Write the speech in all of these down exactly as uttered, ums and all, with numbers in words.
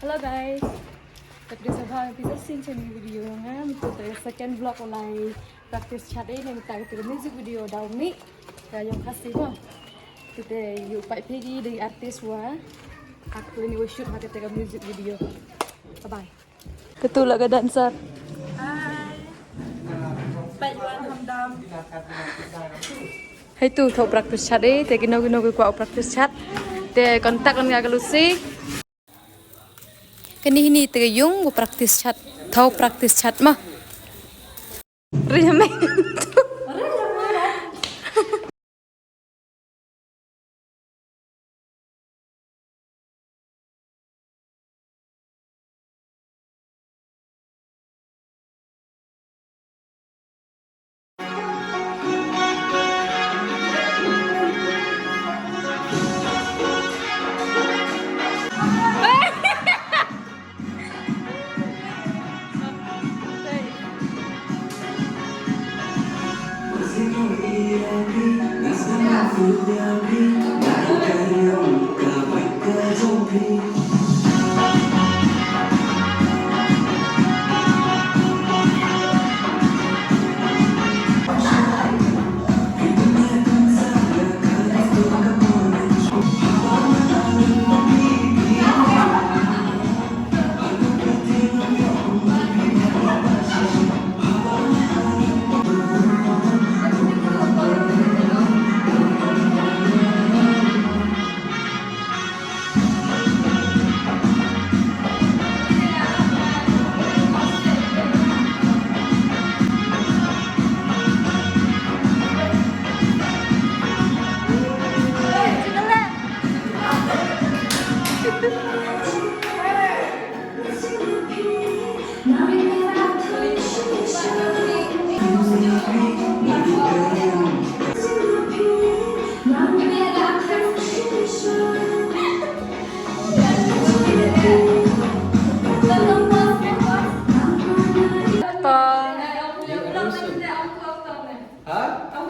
Hello guys. Te phi sngewbha phi sa sien sha uni u video nga mynta, te second vlog u lai practice chat eh, ne mynta ka music video da u mih ka ïong Khasi mo. Te te ïoh peit phi ki da ki artist wa. Ka khlem ïoh shoot ha kata ka music video. Bye bye. Katu la ka dancer. Hai. Peit wan hamdam. Hai tu thaw practice chat eh, te kino kino ki kwah practice chat. Te contact ngan ka Lucy. Kani hini te ka ïung u practice chat, thaw practice chat ma. Ri me.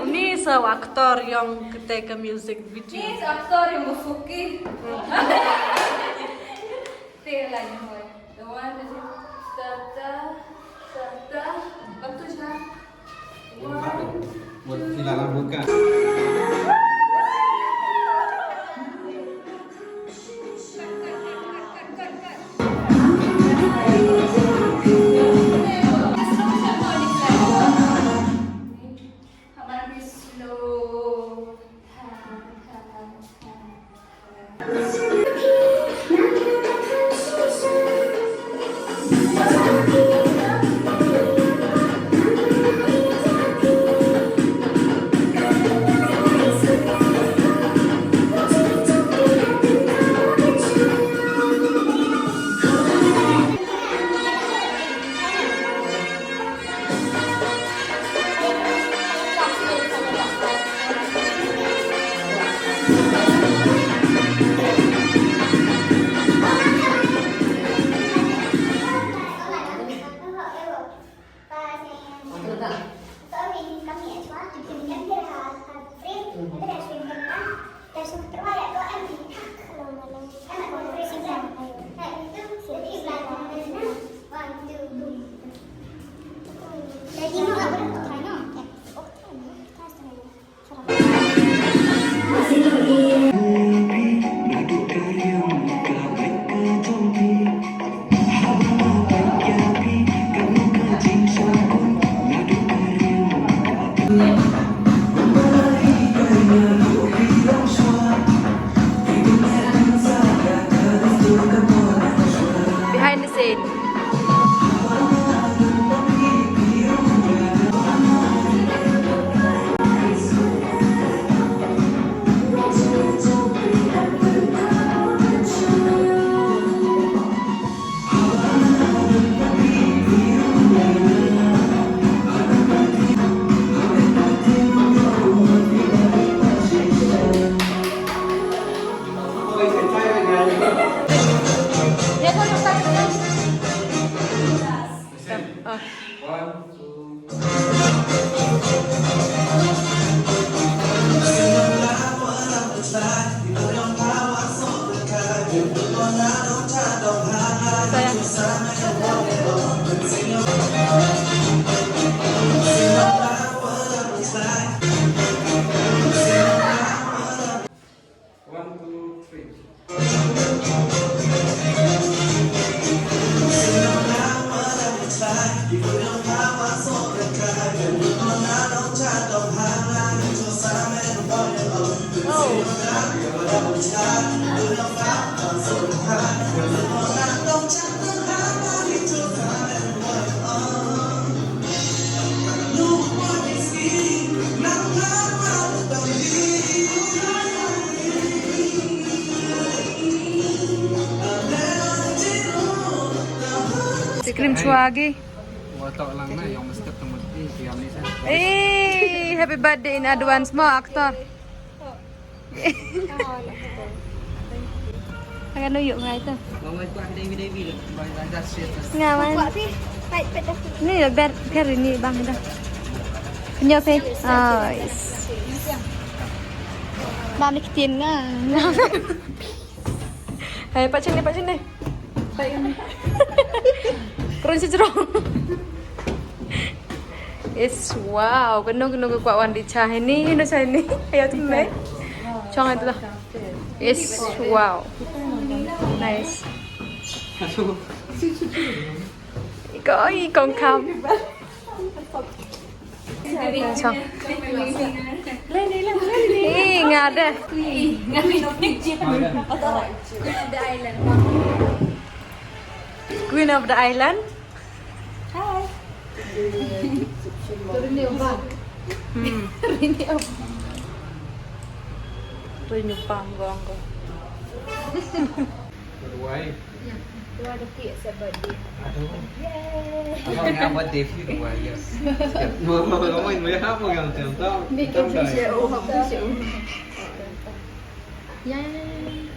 Uni sa u actor ïong kata ka music video. Ni sa actor ïong u Suki. Te la ni hoi. The one that is ta ta ta ta. Bantu siya. Buat sila lambukan. Behind the scene. Krim chua gi. Wa tok lang na, ïong mesti ketemu di, di Amni sa. Eh, happy birthday in advance mo, aktor. Akan nuyuk ngai tu. Mama kuat dai dai bi. Bai bai dah siap. Nga man. Kuat pi. Pai pet dah. Ni dah ber ber ni bang dah. Nyo pe. Oh, yes. Bang ni ketin nga. Hai, pat sini, pat sini. Krun sejrong. Yes, wow. Kano kano ka kwah wan di cha hini, hino cha hini. Ayo tu mai. Chong itu lah. Yes, wow. Nice. Iko, iko kam. Chong. Ih, nga deh. Queen of the Island. Hi. Hmm. Rini bang gong ko. Why? Wah, ada kek sebab dia. Aduh. Yay. Abang yang buat Devi dua, yes. Mau mau mau mau ya apa yang contoh? Bikin video, oh, apa sih? Yay.